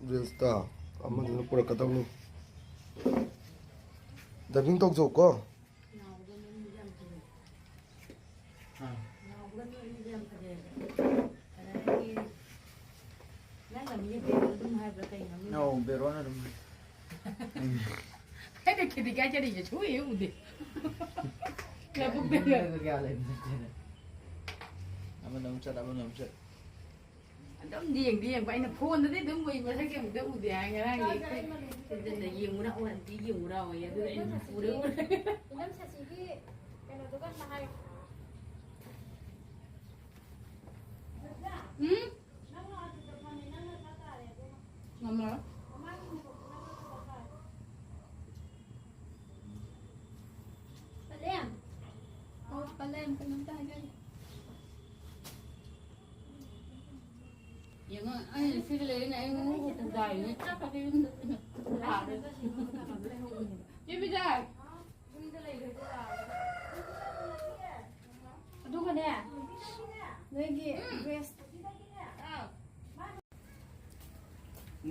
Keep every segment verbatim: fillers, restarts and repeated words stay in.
ꯔꯤꯜꯁꯇ ꯑꯃꯗꯨꯅ ꯄꯨꯔꯛꯀꯗꯧꯅꯤ꯫ ꯗꯥꯏꯚꯤꯡ ꯇꯧꯖꯧꯀꯣ꯫ ꯅꯥꯎꯕꯒ ꯅꯣꯏ ꯌꯥꯝ ꯐꯖꯩ꯫ ꯑꯥ꯫ ꯅꯥꯎꯕꯒ ꯅꯣꯏ ꯌꯥꯝ ꯐꯖꯩ꯫ ꯑꯗꯒꯤ ꯅꯪ ꯂꯝꯒꯤ ꯕꯦꯔꯣ ꯑꯗꯨꯝ ꯍꯥꯏꯕ꯭ꯔꯥ ꯀꯩꯅꯣ? ꯑꯧ, ꯕꯦꯔꯣꯅ ꯑꯗꯨꯝ ꯍꯥꯏ꯫ ꯑꯩꯅ ꯈꯦꯗꯤ ꯀꯥꯏ ꯆꯠꯂꯤꯁꯦ ꯁꯨꯡꯎ ꯍꯦꯛ ꯎꯗꯦ꯫ ꯂꯧꯕꯨꯛꯇꯒ꯫ ꯌꯨꯝꯗꯒ ꯀꯌꯥ ꯂꯩꯕ ꯅꯠꯇꯦꯅꯦ꯫ ꯑꯃꯅ ꯑꯃꯨꯛ ꯆꯠ, ꯑꯃꯅ ꯑꯃꯨꯛ ꯆꯠ꯫ ꯑꯗꯨꯝ ꯌꯦꯡꯗꯤ ꯌꯦꯡꯕ, ꯑꯩꯅ ꯐꯣꯟꯗꯗꯤ ꯑꯗꯨꯝ ꯎꯏ, ꯃꯁꯛꯁꯦ ꯑꯝꯇ ꯎꯗꯦ ꯍꯥꯏ ꯉꯔꯥꯡꯗꯤ꯫ ꯆꯥꯗ ꯑꯩ ꯃꯅꯨꯡꯗ ꯁꯤꯗꯅ ꯌꯦꯡꯉꯨꯔꯥ, ꯑꯣ, ꯑꯟꯇꯤ ꯌꯦꯡꯉꯨꯔꯥ, ꯑꯣ, ꯑꯗꯨ ꯑꯩꯅ ꯎꯔꯦ, ꯎꯔꯦ꯫ ꯏꯅꯝ ꯁꯁꯤꯒꯤ ꯀꯩꯅꯣꯗꯨꯒ ꯑꯝꯇ ꯍꯥꯏꯌꯨ꯫ ꯎꯝ? ꯉꯝꯃꯔꯣꯏ꯫ ꯄꯂꯦꯝ꯫ ꯑꯣ, ꯄꯂꯦꯝ, ꯀꯩꯅꯣꯝꯇ ꯍꯥꯏꯖꯒꯦ꯫ ꯌꯦꯡꯉꯣ, ꯑꯩꯅ ꯁꯤꯗ ꯂꯩꯔꯤꯅꯦ, ꯑꯩ ꯉꯣ ꯄꯨꯗꯥꯏꯅꯦ, ꯆꯥꯛꯀꯁꯦ ꯌꯨꯝꯗ ꯂꯥꯛꯑꯦ꯫ ꯆꯦ ꯕꯤꯖꯥꯏ! ꯑꯗꯨꯒꯅꯦ, ꯅꯣꯏꯒꯤ ꯗ꯭ꯔꯦꯁ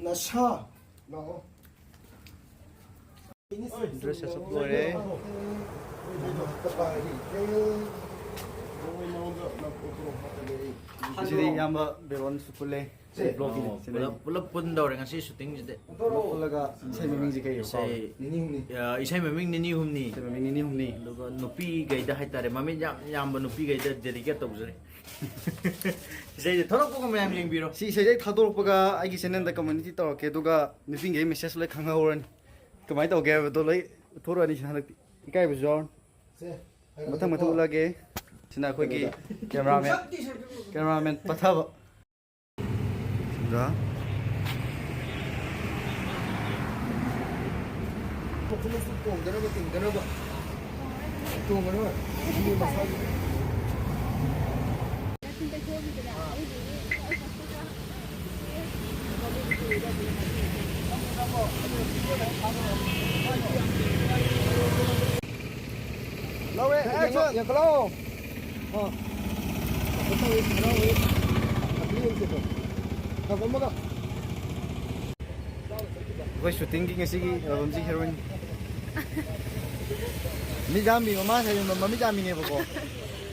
ꯅꯁꯥ ꯂꯥꯛꯑꯣ꯫ ꯗ꯭ꯔꯦꯁ ꯑꯁꯨꯛ ꯂꯣꯏꯔꯦ꯫ ꯉꯁꯤꯗꯤ ꯏꯌꯥꯝꯕ ꯕꯦꯔꯣꯟꯁꯨ ꯄꯨꯜꯂꯦ꯫ ꯁꯤ ꯕ꯭ꯂꯣꯛꯀꯤꯅꯦ꯫ ꯑꯣ, ꯁꯤꯗ ꯄꯨꯂꯞ, ꯄꯨꯂꯞ ꯄꯨꯟꯗꯧꯔꯦ ꯉꯁꯤ ꯁꯨꯇꯤꯡꯁꯤꯗꯤ꯫ ꯄꯨꯂꯞ ꯄꯨꯜꯂꯒ ꯏꯁꯩ ꯃꯃꯤꯡꯁꯦ ꯀꯩ ꯀꯧꯒꯦ? ꯏꯁꯩ, ꯑ, ꯏꯁꯩ ꯃꯃꯤꯡ ꯅꯤꯅꯤ ꯍꯨꯝꯅꯤ꯫ ꯏꯁꯩ ꯃꯃꯤꯡ ꯅꯤꯅꯤ ꯍꯨꯝꯅꯤ꯫ ꯑꯗꯨꯒ ꯅꯨꯄꯤꯈꯩꯗ ꯍꯥꯏꯇꯥꯔꯦ, ꯃꯃꯤꯡ ꯌꯥꯝ ꯌꯥꯝꯕ ꯅꯨꯄꯤꯈꯩꯗ dedicate ꯇꯧꯖꯔꯦ꯫ ꯏꯁꯩꯁꯦ ꯊꯣꯛꯂꯛꯄꯒ ꯃꯌꯥꯝ ꯌꯦꯡꯕꯤꯔꯣ꯫ ꯁꯤ ꯏꯁꯩꯁꯦ ꯊꯥꯗꯣꯔꯛꯄꯒ ꯑꯩꯒꯤ channelꯗ community ꯇꯧꯔꯛꯀꯦ, ꯑꯗꯨꯒ ꯅꯨꯄꯤꯈꯩ message ꯂꯣꯏ ꯈꯪꯍꯧꯔꯅꯤ꯫ ꯀꯃꯥꯏꯅ ꯇꯧꯒꯦ ꯍꯥꯏꯕꯗꯣ ꯂꯣꯏ ꯎꯠꯊꯣꯔꯛꯑꯅꯤ ꯁꯤꯅ ꯍꯟꯗꯛꯇꯤ꯫ ꯏꯀꯥꯏꯕꯁꯨ ꯌꯥꯎꯔꯅꯤ꯫ ꯁꯦ, ꯃꯊꯪ ꯃꯊꯪ ꯍꯥꯏꯔꯛꯑꯣꯀꯣ꯫ ꯎꯠꯂꯛꯑꯒꯦ꯫ ꯁꯤꯅ ꯑꯩꯈꯣꯏꯒꯤ ꯀꯩꯅꯣꯗ꯫ Cameraman, cameraman ꯄꯊꯥꯕ꯫ ꯁꯤꯗ꯫ ꯃꯈꯨꯝꯁꯨ ꯇꯣꯡꯗꯅꯕ, ꯇꯤꯡꯗꯅꯕ꯫ ꯇꯣꯡꯉꯅꯨ꯫ ꯃꯤ ꯃꯁꯥꯒꯤ꯫ ꯂꯧꯔꯦ, action! ꯌꯦꯡꯈꯠꯂꯣ꯫ ꯑꯥ꯫ ꯀꯩꯅꯣ ꯇꯧꯋꯤ, ꯍꯔꯥꯎꯋꯤ꯫ ꯑꯗꯨ ꯌꯦꯡꯁꯤꯗꯣ꯫ ꯊꯝꯃꯝꯃꯒ꯫ ꯑꯩꯈꯣꯏ ꯁꯨꯇꯤꯡꯒꯤ ꯉꯁꯤꯒꯤ ꯑꯦꯜꯕꯝꯁꯤ ꯍꯦꯔꯣꯏꯟ꯫ ꯃꯤꯠ ꯌꯥꯝꯕꯤ ꯃꯃꯥ ꯁꯥꯏ ꯃꯃꯤꯠ ꯌꯥꯝꯕꯤꯅꯦꯕꯀꯣ꯫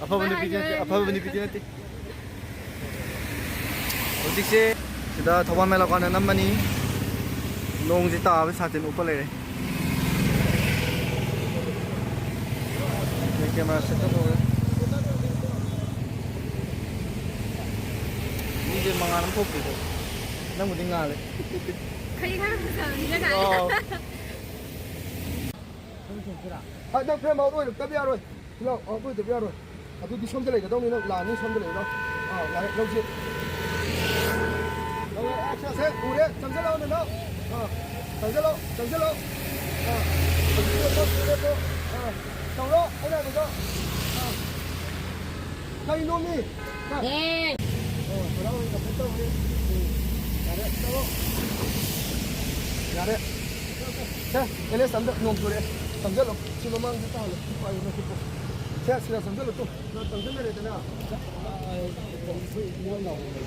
ꯑꯐꯕ ꯅꯨꯄꯤꯗꯤ ꯅꯠꯇꯦ, ꯑꯐꯕ ꯅꯨꯄꯤꯗꯤ ꯅꯠꯇꯦ꯫ ꯍꯧꯖꯤꯛꯁꯦ ꯁꯤꯗ ꯊꯧꯕꯥꯜ ꯃꯦꯂꯥ ꯀꯥꯟꯗ ꯅꯝꯃꯅꯤ꯫ ꯅꯣꯡꯁꯦ ꯇꯥꯕ ꯁꯥꯇꯤꯟ ꯎꯞꯄ ꯂꯩꯔꯦ꯫ ꯑꯩ ꯀꯦꯃꯦꯔꯥ ꯁꯦꯠ ꯇꯧꯊꯣꯛꯑꯦ꯫ ꯃꯤꯁꯦ ꯃꯉꯥꯜ ꯑꯃ ꯊꯣꯛꯇꯦꯀꯣ꯫ ꯅꯪꯕꯨꯗꯤ ꯉꯥꯜꯂꯦ꯫ ꯈꯔꯤ ꯈꯔ ꯐꯖꯕꯅꯤꯅ ꯀꯥꯏꯅ꯫ ꯑꯥꯎ꯫ ꯍꯥꯏ, ꯅꯪ ꯐ꯭ꯔꯦꯝ ꯑꯥꯎꯠ ꯑꯣꯏꯔꯛꯇꯕ ꯌꯥꯔꯣꯏ꯫ ꯁꯤ ꯂꯥꯎ, ꯑꯥꯎꯠ ꯑꯣꯏꯗꯕ ꯌꯥꯔꯣꯏ꯫ ꯑꯗꯨꯗꯤ ꯁꯣꯝꯗ ꯂꯩꯒꯗꯧꯅꯤ, ꯅꯪ ꯂꯥꯛꯑꯅꯤ, ꯁꯣꯝꯗ ꯂꯩꯔꯣ꯫ ꯑꯥ, ꯌꯥꯔꯦ, ꯂꯧꯁꯤ꯫ ꯂꯧꯔꯦ, ꯑꯦꯛꯁꯟꯁꯦ ꯎꯔꯦ, ꯆꯪꯁꯤꯜꯂꯛꯑꯣ, ꯅꯅꯥꯎ꯫ ꯑꯥ, ꯆꯪꯁꯤꯜꯂꯣ, ꯆꯪꯁꯤꯜꯂꯣ꯫ ꯑꯥ, ꯍꯧꯖꯤꯛ ꯂꯦꯞꯄꯣ, ꯂꯦꯞꯄꯣ꯫ ꯑꯥ, ꯇꯧꯔꯣ, ꯑꯩꯅ ꯍꯥꯏꯕꯗꯣ꯫ ꯑꯥ꯫ ꯀꯩꯅꯣꯃꯤ? ꯑꯥ꯫ ꯑꯦ꯫ ꯑꯣ, ꯍꯔꯥꯎ, ꯀꯃꯥꯏꯅ ꯇꯧꯔꯤ? ꯎꯝ, ꯌꯥꯔꯦ, ꯆꯠꯂꯣ꯫ ꯌꯥꯔꯦ꯫ ꯁꯦ, ꯑꯦꯂꯦꯛꯁ, ꯑꯝꯇ ꯅꯣꯡ ꯆꯨꯔꯛꯑꯦ꯫ ꯆꯪꯁꯤꯜꯂꯣ꯫ ꯁꯤ ꯃꯃꯥꯡꯗ ꯇꯥꯍꯜꯂꯣ꯫ ꯁꯤ ꯄꯥꯏꯌꯨ, ꯅꯪ ꯁꯤ ꯄꯣ-, ꯁꯦ, ꯁꯤꯗ ꯆꯪꯁꯤꯜꯂꯣ, ꯇꯨ꯫ ꯅꯪ ꯆꯪꯁꯤꯟꯅꯔꯦꯗꯅ꯫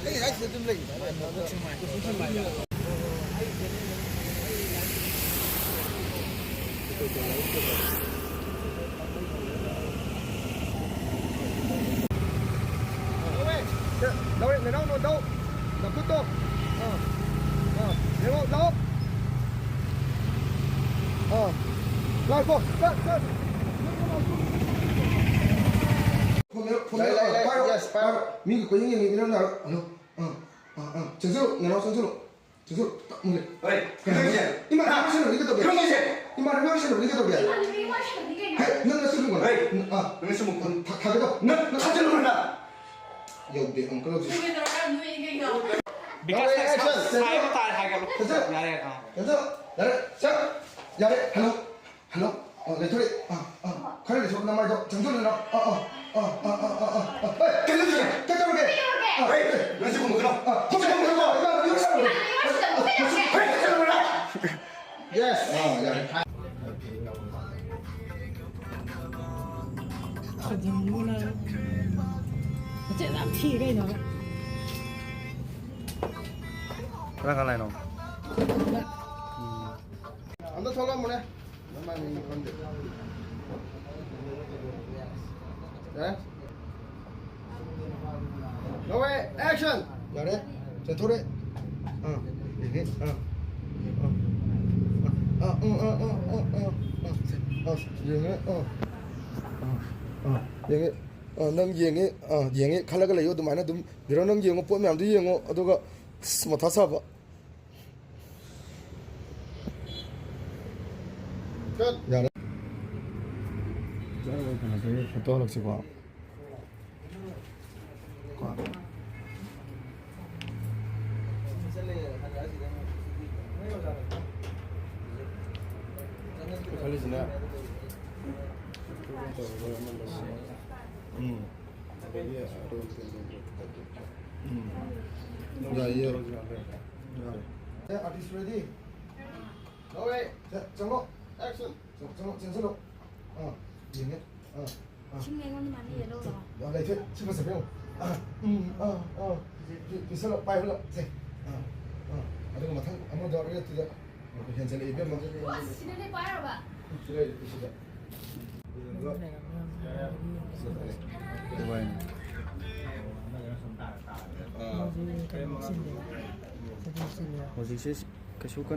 ꯑꯩ ꯍꯥꯏꯁꯤꯗ ꯑꯗꯨꯝ ꯂꯩ꯫ ꯂꯧꯔꯦ, ꯂꯧꯔꯦ, ꯅꯅꯥꯎ ꯅꯣꯟꯗꯧ꯫ ꯅꯈꯨꯠꯇꯣ꯫ ꯑꯥ, ꯑꯥ, ꯌꯦꯡꯉꯣ, ꯂꯥꯛꯑꯣ꯫ ꯑꯥ, ꯂꯥꯛꯈꯣ, ꯆꯠ, ꯆꯠ꯫ ꯐꯣꯟ ꯂꯩꯔꯣ, ꯐꯣꯟ ꯂꯩꯔꯣ, ꯂꯩ, ꯂꯩ, ꯂꯩ, ꯄꯥꯏꯔꯣ, yes, ꯄꯥꯏꯔꯣ꯫ ꯄꯥꯏꯔꯣ꯫ ꯃꯤꯒꯤ ꯀꯣꯏꯌꯦꯡ ꯌꯦꯡꯉꯤꯗꯤ ꯅꯪ ꯅꯥꯔꯣ꯫ ꯍꯜꯂꯣ꯫ ꯑꯥ, ꯑꯥ, ꯑꯥ, ꯑꯥ꯫ ꯆꯦꯟꯁꯤꯜꯂꯨ, ꯅꯅꯥꯎ ꯆꯦꯟꯁꯤꯜꯂꯨ꯫ ꯆꯦꯟꯁꯤꯜꯂꯨ, ꯇꯞ ꯃꯨꯜꯂꯦ꯫ ꯍꯣꯏ, ꯀꯩꯅꯣ ꯍꯥꯏꯁꯦ? ꯏꯃꯥꯟꯅꯕꯤ ꯋꯥꯔꯤ ꯁꯥꯟꯅꯕꯗꯤ ꯀꯩꯗꯧꯒꯦ? ꯀꯩꯅꯣ ꯍꯥꯏꯁꯦ? ꯏꯃꯥꯟꯅꯕꯤ ꯋꯥꯔꯤ ꯁꯥꯟꯅꯕꯗꯤ ꯀꯩꯗꯧꯒꯦ? ꯏꯃꯥꯟꯅꯕꯤ ꯋꯥꯔꯤ ꯁꯥꯟꯅꯕꯗꯤ ꯀꯩꯅꯣ? ꯍꯦ, ꯅꯪ ꯅꯆꯤꯟ ꯈꯨꯝꯒꯅꯨ꯫ ꯍꯣꯏ, ꯑꯥ꯫ ꯅꯪ ꯅꯆꯤꯟ ꯈꯨꯝꯒꯅꯨ꯫ ꯊꯥ-, ꯊꯥꯗꯦꯀꯣ? ꯅꯪ, ꯅꯪ ꯊꯥꯖꯤꯜꯂꯨ ꯅꯪ꯫ ꯌꯧꯗꯦ, ꯑꯃꯨꯛꯀ ꯂꯧꯁꯤ꯫ ꯅꯣꯏ ꯀꯩꯗꯧꯔꯒꯦ? ꯅꯣꯏ ꯀꯩꯅꯣ? ꯕꯤꯀꯥꯁ, ꯍꯣꯏ, ꯅꯪ ꯑꯦꯛꯁꯟ, ꯁꯥꯏ-, ꯁꯥꯏ ꯁꯦꯟꯁꯔ꯫ ꯑꯃ ꯇꯥꯔꯦ ꯍꯥꯏꯒꯠꯂꯣ꯫ ꯁꯦꯟꯁꯔ꯫ ꯌꯥꯔꯦ, ꯑꯥ꯫ ꯁꯦꯟꯁꯔ꯫ ꯌꯥꯔꯦ, ꯁꯦ꯫ ꯌꯥꯔꯦ, ꯍꯜꯂꯣ꯫ ꯍꯜꯂꯣ? ꯑꯣ, ꯂꯩꯊꯣꯛꯑꯦ꯫ ꯑꯥ, ꯑꯥ꯫ ꯈꯔ ꯂꯩꯊꯣꯛꯑꯣ, ꯅꯃꯥꯏꯗꯣ ꯆꯪꯁꯤꯜꯂꯨ, ꯅꯪ꯫ ꯑꯥ, ꯑꯥ, ꯑꯥ꯫ ꯍꯣꯏ, ꯀꯩꯅꯣ ꯁꯤꯁꯦ? ꯀꯩꯗꯧꯔꯒꯦ? ꯑꯥ, ꯍꯣꯏ, ꯅꯪꯁꯨ ꯀꯨꯝꯃꯛꯀꯅꯣ꯫ ꯑꯥ, ꯍꯣꯏ, ꯀꯨꯝꯃꯛꯀꯅꯣ꯫ ꯏꯃꯥꯟꯅꯕꯤ ꯋꯥꯔꯤ ꯁꯥꯟꯅꯕ꯫ ꯍꯣꯏ, ꯀꯩꯗꯧꯔꯒꯦ? ꯌꯦꯁ꯫ ꯑꯥ, ꯌꯥꯔꯦ꯫ ꯈꯖꯤꯡꯗꯨꯅ ꯃꯆꯦꯠ ꯌꯥꯝ ꯊꯤ ꯀꯩꯅꯣ꯫ ꯀꯅꯥ ꯀꯅꯥ ꯂꯥꯛꯏꯅꯣ? ꯑꯝꯇ ꯊꯣꯛꯂꯛꯑꯝꯃꯨꯅꯦ꯫ ꯅꯃꯥꯏ ꯃꯃꯤꯡ ꯈꯪꯗꯦ꯫ ꯌꯥꯔꯦ? ꯂꯧꯋꯦ, action! ꯌꯥꯔꯦ, ꯆꯦꯟꯊꯣꯔꯛꯑꯦ꯫ ꯑꯥ, ꯌꯦꯡꯉꯦ, ꯑꯥ꯫ ꯑꯥ, ꯑꯥ, ꯑꯥ, ꯌꯦꯡꯉꯦ, ꯑꯥ꯫ ꯑꯥ, ꯑꯥ, ꯌꯦꯡꯉꯦ꯫ ꯑꯥ, ꯅꯪ ꯌꯦꯡꯉꯦ, ꯑꯥ, ꯌꯦꯡꯉꯦ ꯈꯜꯂꯒ ꯂꯩꯌꯣ ꯑꯗꯨꯃꯥꯏꯅ ꯑꯗꯨꯝ꯫ ꯕꯤꯔꯣ, ꯅꯪ ꯌꯦꯡꯉꯣ, ꯄꯣꯠ ꯃꯌꯥꯝꯗꯨ ꯌꯦꯡꯉꯣ, ꯑꯗꯨꯒ ꯑꯁ, ꯃꯊꯥ ꯁꯥꯕ꯫ ꯌꯥꯔꯦ꯫ ꯐꯣꯇꯣ ꯍꯜꯂꯛꯁꯤꯀꯣ꯫ ꯀꯣ꯫ ꯈꯜꯂꯤꯁꯤꯅ ꯎꯝ꯫ ꯎꯝ꯫ ꯌꯥꯏꯌꯦ꯫ ꯌꯥꯔꯦ꯫ ꯑꯦ, artist ready? ꯂꯧꯔꯦ꯫ ꯁꯦ, ꯆꯪꯉꯣ꯫ Action꯫ ꯆꯪ-, ꯆꯪꯉꯣ, ꯆꯦꯟꯁꯤꯜꯂꯣ꯫ ꯑꯥ, ꯌꯦꯡꯒꯦ꯫ ꯑꯥ, ꯑꯥ꯫ ꯁꯤꯡ ꯑꯩꯉꯣꯟꯗ ꯃꯥꯟꯅ yellow ꯂꯣ? ꯌꯥꯝ ꯂꯩꯇꯦ꯫ ꯁꯤ ꯐꯖꯕ ꯌꯦꯡꯉꯣ꯫ ꯑꯥ, ꯎꯝ, ꯑꯥ, ꯑꯥ꯫ ꯄꯤ-, ꯄꯤꯁꯜꯂꯣ, ꯄꯥꯏꯍꯜꯂꯣ꯫ ꯁꯦ꯫ ꯑꯥ, ꯑꯥ꯫ ꯑꯗꯨꯒ ꯃꯊꯪ ꯑꯃꯗꯣ redꯇꯨꯗ꯫ ꯍꯦꯟꯖꯜꯂꯛꯑꯦ, ꯏꯕꯦꯝꯃ꯫ ꯑꯁ, ꯁꯤꯗꯗꯤ ꯄꯥꯏꯔꯕ? ꯁꯤ ꯂꯩꯔꯦ, ꯁꯤꯗ꯫ ꯑꯥ꯫ ꯍꯧꯖꯤꯛꯁꯦ ꯀꯩꯁꯨ ꯀꯟꯅ